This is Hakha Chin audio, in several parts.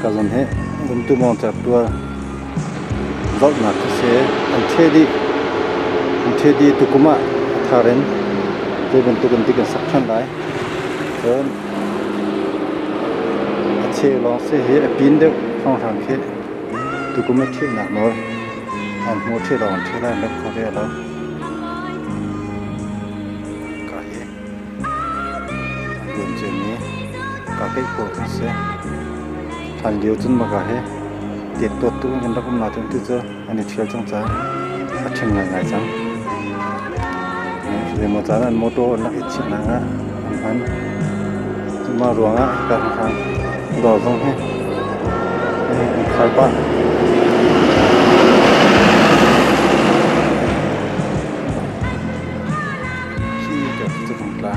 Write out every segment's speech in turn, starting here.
Ka zawn hi umtu mawngcak tuar zohnak khi si. An ṭheh dih. An ṭheh dih tukum ah a thar in zei bantuk in dik an sak ṭhan lai. Cun a cheu lawng si hi a pin deuh hrawnghrang khi tukum a ṭhehnak nawl an hmu ṭheh lawng an ṭheh lai an remh kho ve lo. Ka hi an ruan ciami ka keih pawl kan si. Hlan lio cun maka hi tet tuat tu in rak um nain tu cu an i ṭhial cang caah a ṭhing ngaingai cang. Zeimaw caan an motor an rak i chiahnak ah an hman. Cumah ruangah hika hngahang dawr zong hi an khar pah. Khi ka cu tla.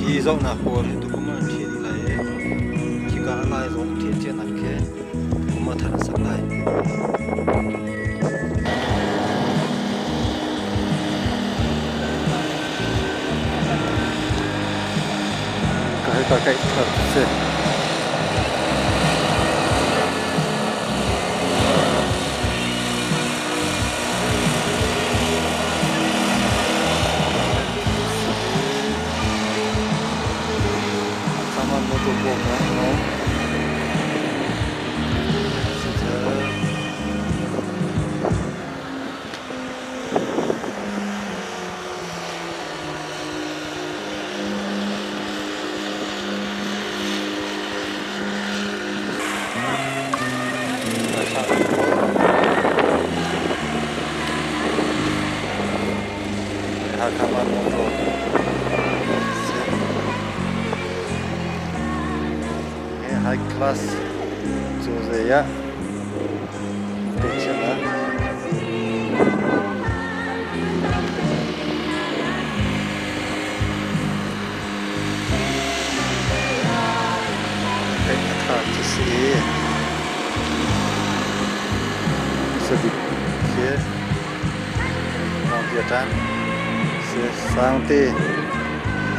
Hi zohnak pawl hi tukum ah an ṭhial dih lai i khika a lai zawn ṭhial cianak khi kum ah thar an sak lai. Ka hika kaih thar si. Hakha Motor High class cu zei ah picture ah a tha cu si sabik khi Sangte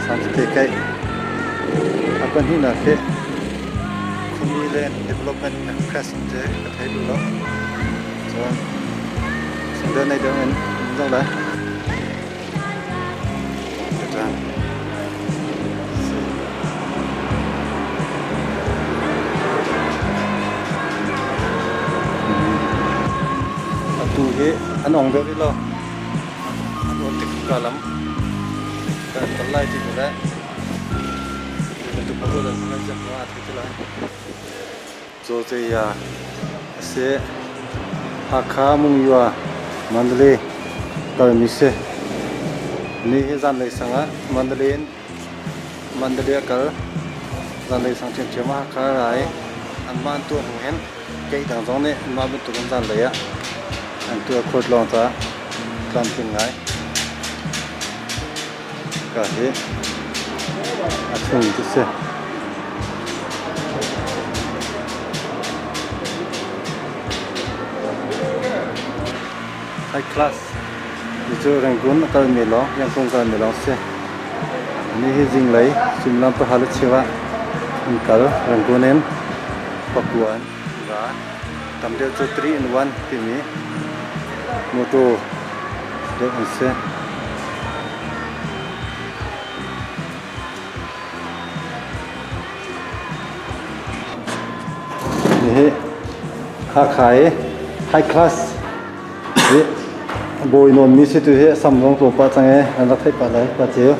sangte kaih a pahnihnak hi Khuami Land Development Express te ka thei duh lo. Cun single nei deuh in um zong lai. Atu hi an ong deuh rih lo. An on tik ka lam kan kal lai ti le bantuk pawl an ngai cang ma thei ti lai. Zawte ya a si. Hakha Mungywah Mandalay kalmi si. Ni hi zanlei sang ah Mandalay in Mandalay a kal. Zanlei sang ṭhiamṭhiam ah Hakha a ra i anmah an tuah hnu hin keih dang zong nih anmah bantuk in zanlei ah an tuah khualtlawng caah tlamtling ngai. Ka hi a chung cu si. High class ni cu Rangoon a kalmi lawng, Yangon kalmi lawng si. Ni hi zinglei suimilam pahra le cheu ah an kal Rangoon in Papua in ra. Tam deuh cu 3 in 1 timi motor deuh an si. Hihi Hakha i high class hi bawi nawnmi si tu hi a sam zong tlawm pah cang i an rak theih pah lai pa ceu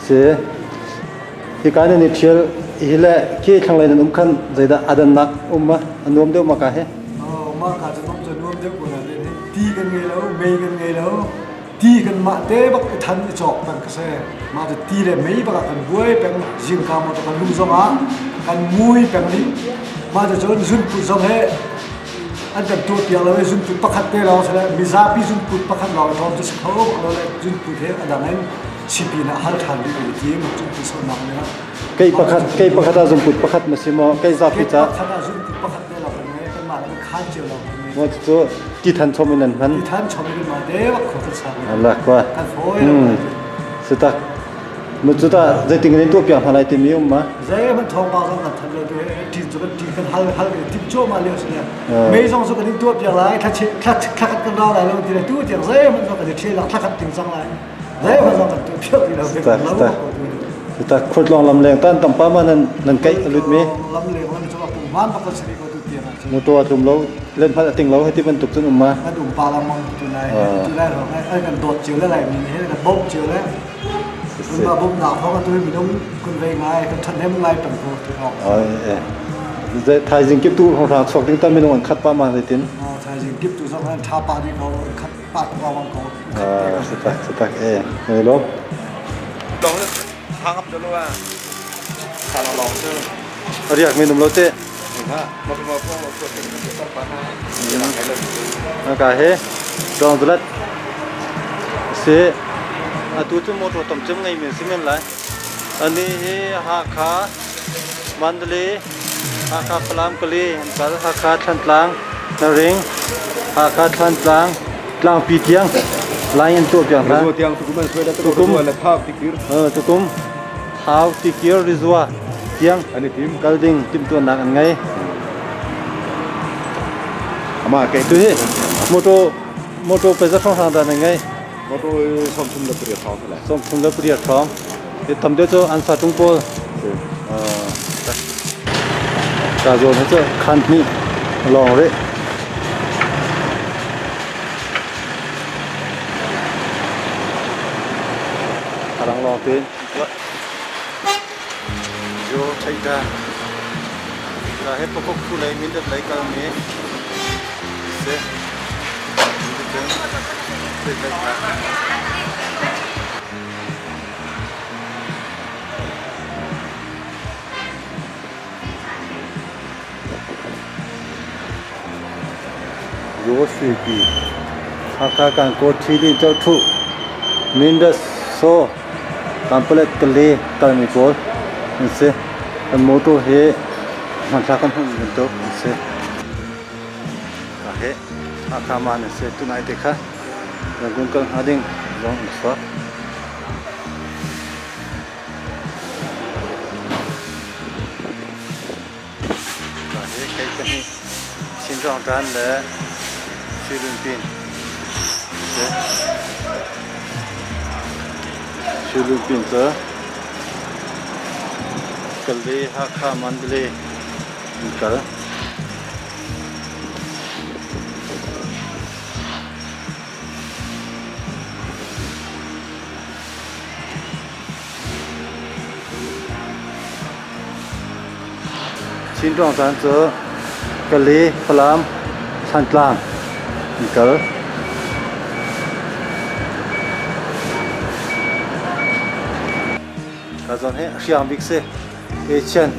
si. Hika nan i ṭhial hi le khi thlanglei nan um khan zeidah a dannak um ma a nuam deuh ma ka hi? Mah ka cu nuam cu nuam deuh ko na ti kan ngei lo, mei kan ngei lo. Ti kanmah te bak i than i cawk peng ka si. Mah cu ti le mei bak ah kan buai peng. Zingka motor kan luh zong ah kan mui peng rih. Mah cu cun zunput zong hi an kan tuah piak lo i zunput pakhat te lawng si le mizapi zunput pakhat lawng ṭawm cu si kho bak lo le zunput he a dang in sipin ah hal ṭhan rih kan i tim zunput sonak ning ah. Kei pakhat kei pakhat ah zunput pakhat na si maw? Kei zapi ca. Kei pakhat ah zunput pakhat te lawng kan ngei. Kanmah le kan khaan cio lawng kan ngei. Maw cu ti than chom in an hman. Ti than chom in mah te bak kho kan sang. Allah kwa. Kan fawi lo. Si tak. Mu cu ta zeiting in tuah piak hna lai timi um ma? Zei hmanh thawngpang zong kan thanh lo tu ti cu kan ti kan hal hal kan tim cuahmah lio si le mei zong cu kan in tuah piak lai thla thla thla khat kan rau lai lo ti le tu tiang zei hmanh zong kan i ṭhial thla khat ting cang lai zei hmanh zong kan tuah piak ti lo Tak tak. Tak khuatlawng lam leng tan tampa ma nan nan keih a lut mi. Lam leng lam cu pung man bak kan si ko tu tiang ah. Motor a tlum lo len hmanh a ting lo heti bantuk cun um ma. Kan um pa langmang tu lai tu lai rong ai kan dawt cio le lai mi he kan bawmh cio le. Kun ma bawmhnak thawng atu minung kun vei ngai kan ṭhahnem ngai peng ko tu awk. Ai thaizing kip tu hrawng chuak ding ta minung an khat pa ma zeitin. Thaizing kip tu zong an ṭha pa ding ko khat pa ko awang ko. Satak satak e ngai lo. Long hang up dulu ah. Salah long tu. Riak minum lo te. Ka he dong dulat si atu cu motor tam cem ngei mi si men lai. Ani hi Hakha Mandalay Hakha Falam Kali an kal Hakha Thlantlang Naring Hakha Thlantlang Tlangpi tiang line an tuah piak hna. Tiang tukum an suai Tukum tukum Thau Tikir Rizua tiang an i tim. Kal ding timhtuahnak an ngei. Ama ke Tu hi motor motor peza hrang hrang dah nan ngei. Motor 38 hrawng thale. 38 hrawng. Hi tam deuh cu an sa tung pawl. Ka zawn hi cu khan hnih lawng rih. Arang lawng tein Yo theita ka he pakok khu lei min dat lei kal mi se Yo Suipi Hakha kan ko thi din chau thu Mindat so Kanpalet Kale kalmi pawl an si. Kan motor hi hmanthlak kan hmuhmi bantuk an si. Ka hi Hakha man an si. Tunai te kha Rangoon kal hnga ding zong an chuak. Ka hi kei ka hi Chinrang ṭan le Silunpin si. Silunpin cu Kale Hakha Mandalay in kal. Chin Ṭuangcaan cu Kale, Falam, Thantlang an kal. Ka zawn hi hriang bik si. Asian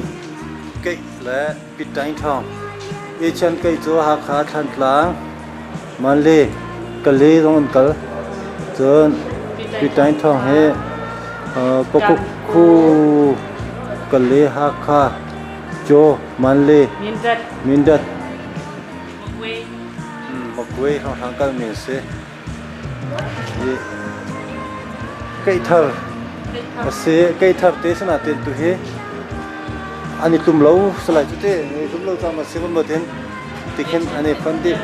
keih le Pitṭaing ṭhawng. Asian keih cu Hakha, Thantlang, Manle, Kale zong an kal. Cun Pitṭaing ṭhawng hi Pakukku, Kale, Hakha, Caw, Manle, Mindat, Magwe hrawnghrang kalmi an si. Keihthar a si. Keihthar te sinain tu hi an i tlum lo salai cu te an i tlum lo caah a si van tin tikhin an i fon dih.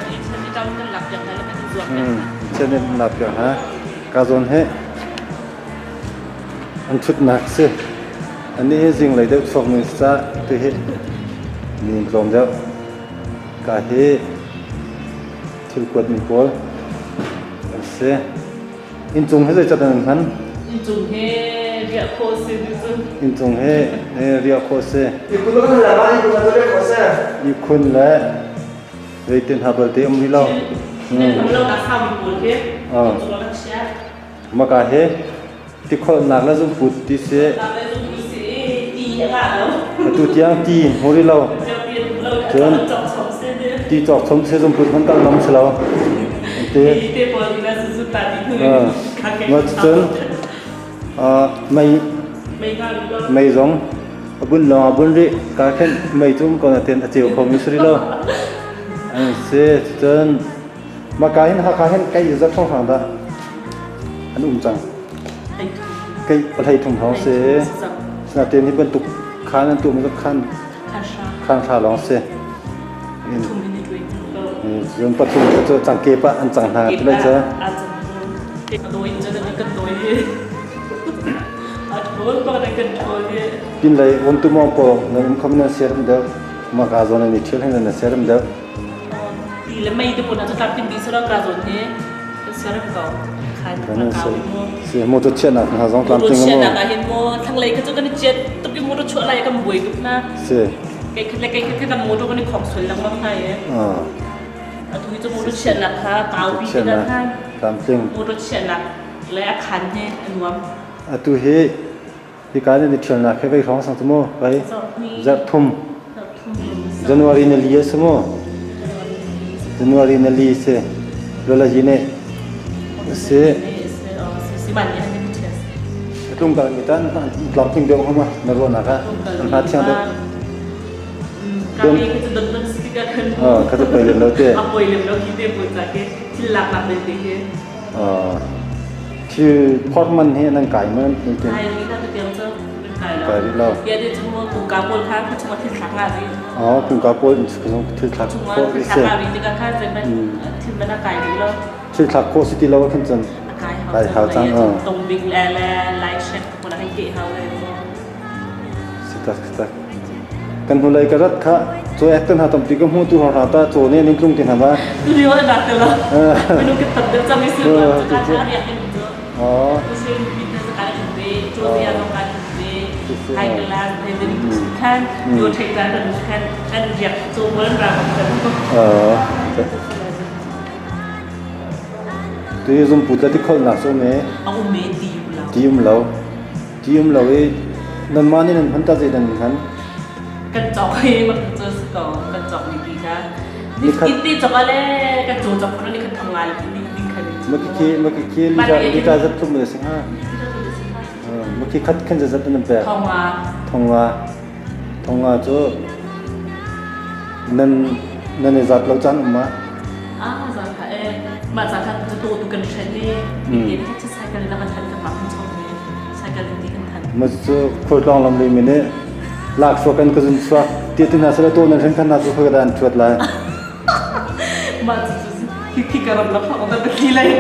Chian in lak piak hna. Ka zawn hi an thutnak si. Ani hi zinglei deuh chuak mi si caah tu hi mi an tlawm deuh. Ka hi thil kuatmi pawl an si. Inncung hi zeicat an hman? Inncung hi riah khawh si cu. Inncung hi riah khawh si. Ihkhun le riah khawh si. Ihkhun le zeitin ha balte um rih lo. Lo na saumi pawl khi inncung ah kan chiah. Maka he tikholnak le zungput ti si. Atu tiang ti hmu rih lo. Cun ti cawk chom si zungput hman tal nam si lo. Ti. Cun mei mei zong a bun lawng a bun rih. Ka khen mei cu um ko na ten a ceu kho mi si rih lo. An si cun Maka hin Hakha hin kai zat hrawnghrang dah an um cang. Kai palhei thum hrawng si. Sinain hi bantuk khan an tuahmi cu khan khan hra lawng si. Cun pathum cu cangke pah an cang hna ti lai cu. Pin lei um tu mong pawl nan um khom nan siaram deuh. Maka zawn an i ṭhial hin nan siaram deuh. Ti le mei te pun ah cu tin dih sala ka zawn hi kan siarem ko khan ka mu. Si motor chiahnak hna zong tlamtling mu. Chiahnak ah hin mu thlanglei kha cu kan i chiat tuk i motor chuah lai kan buai tuk na. Si. Kei khat le kei khat kan motor kan i khong sual lengmang hna i. Atu hi cu motor chiahnak kha kau pi ti khan. Tlamtling. Motor chiahnak le a khan hi a nuam. Atu hi Hika nan i ṭhialnak hi vei hrawng sang cu mu? Vei zarh thum. January na li a si mu? January na li si. Lola yi nih si. Tlung kal mi tan tlamtling deuh hama na ruahnak ah an hna thiang deuh. Ka tu poi lem lo te. A poi lem lo khi te poi ca ke thil lak nak belte khi. Thil phorh man hi nan kai maw? Kai rih lo tiang cu kan kai lo. Kai rih lo. Bia de chung kungka pawl kha khu chungah thil thlak nga ri. Oh, kungka pawl in chung thil thlak khawh rih si. Thil thlak rih tikah kha zei thil man a kai rih lo. Thil thlak khawh si ti lo khin cun. A kai hau. Kai hau cang. Tong ding le le lai shek ko na hei ke hau le. Si tak si tak. Kan hnulei ka rat kha caw ek te hna tampi ka hmu tu hrawng hna ta caw nih an in tlung ti hna ma. Tulio an rak te lo. Minung kan tam deuh cang i sil ka ka riak in cu. Muslim mipi hna zakat an ve, caw zia zong kan ve, hai glass he din khan, yo thei ta kan khan an riak caw bol ra bak kan. Tu zum put la ti khol nak so me. A um me ti um lo. Ti um lo. Ti um lo i nanmah nih nan hman ta zei nan hman? Kan cawk hi mak cu si ko kan cawk mi ti kha. Ni ti cawk ale kan caw cawk ni khat thong ngal ni ding khan. Makiki makiki lita lita zat thum le sing ha. Maki khat khan zat nan pek. Thong nga. Thong nga. Thong nga cu nan nan i zat lo caan um ma? Ah zat kha e mah zat kha cu tu kan hren ni. Ni khat cycle na kan than kan mah kan chong ni. Ma cu khualtlawng lam mi nih laksawk an ka zun chuak ti ti hna sala to nan hrin khan na cu khoi an thuat lai. Mah cu khi khi ka ram la phak da batli lai.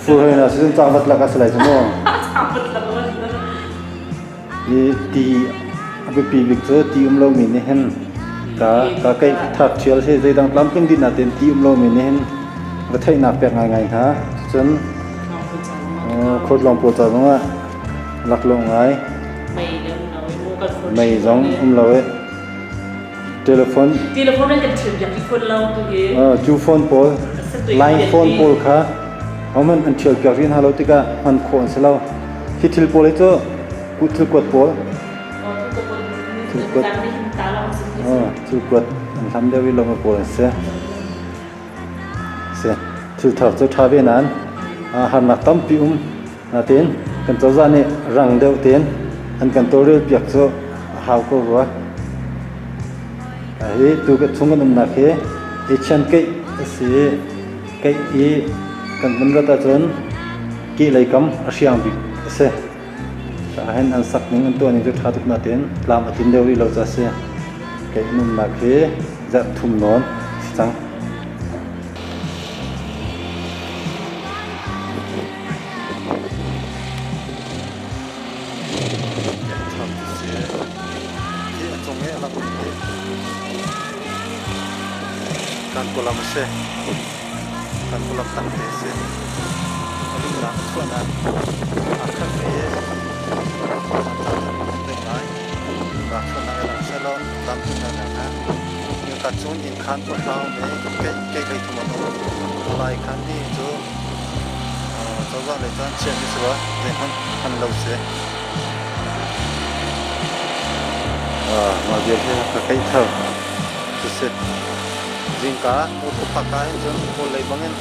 Fu hoi na sizun chang vat lak a si lai cu mu. Ni ti a biapi bik cu ti um lomi nih hin ka ka kai thak thial he zeidang tlamtling din natin ti um lomi nih hin va theihnak pek ngaingai hna. Cun Khualtlawng pawl ca zongah laklawh ngai. Mei zong um lo i telephone Telephone an kan thil biak i phone lo tu hi. Cu phone pawl line phone pawl kha homan an thial piak rih hna lo tikah hman khawh an si lo. Hi thil pawl hi cu thil kuat pawl thil kuat thil kuat an hlam deuh i lo pawl an si. Si. Thil thar cu ṭha ve nain harnak tampi um. Nain kan cozah nih rang deuh tein an kan tawlrel piak cu a hau ko rua. Hi tu ka chung kan umnak hi Asian keih a si i keih i kan vun rat ahcun kehlei kam a hriang bik a si. Ahhin an sak ning an tuah ning cu ṭha tuk nain tlam a tlin deuh rih lo ca a si. Keih an umnak hi zarh thum nawn a si cang. Kan kulam a si. Kan kulam tangte a si. A luhnak a chuahnak aa khat ve i a ngai. Luhnak chuahnak i lang sehlaw lamhnak ah ka cung inn khan pahlau me kei kei thum an um. Lai khan ni cu cozah Zanlei caan chiahmi si rua, zeihmanh hman lo si. Mah vial hi ka keih thar. Siseh, zingka motor phak ka hin cun kawl lei bangin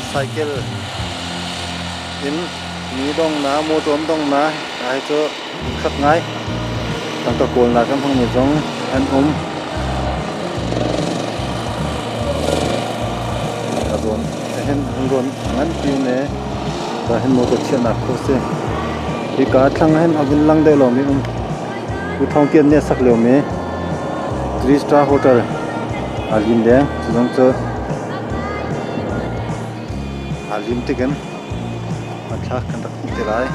cycle in mi dong na motor an dong na hi cu khat ngai. Tangka kawlnak an hmangmi zong an um. A zawn hin rawn nganpi ne ka hin motor chiahnak khu si. Hika thlang hin a vun lang deuh lomi um. U Thawng Kian nih a sak liomi Three Star Hotel aa lim deng. Cu zong cu aa lim tikin hmanthlak kan rak hmuh te lai.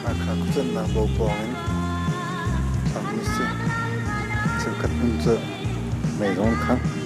Hakha khuacuanhnak bo pawng in thlakmi a si. Cheukhat hmun cu mei zong an khangh.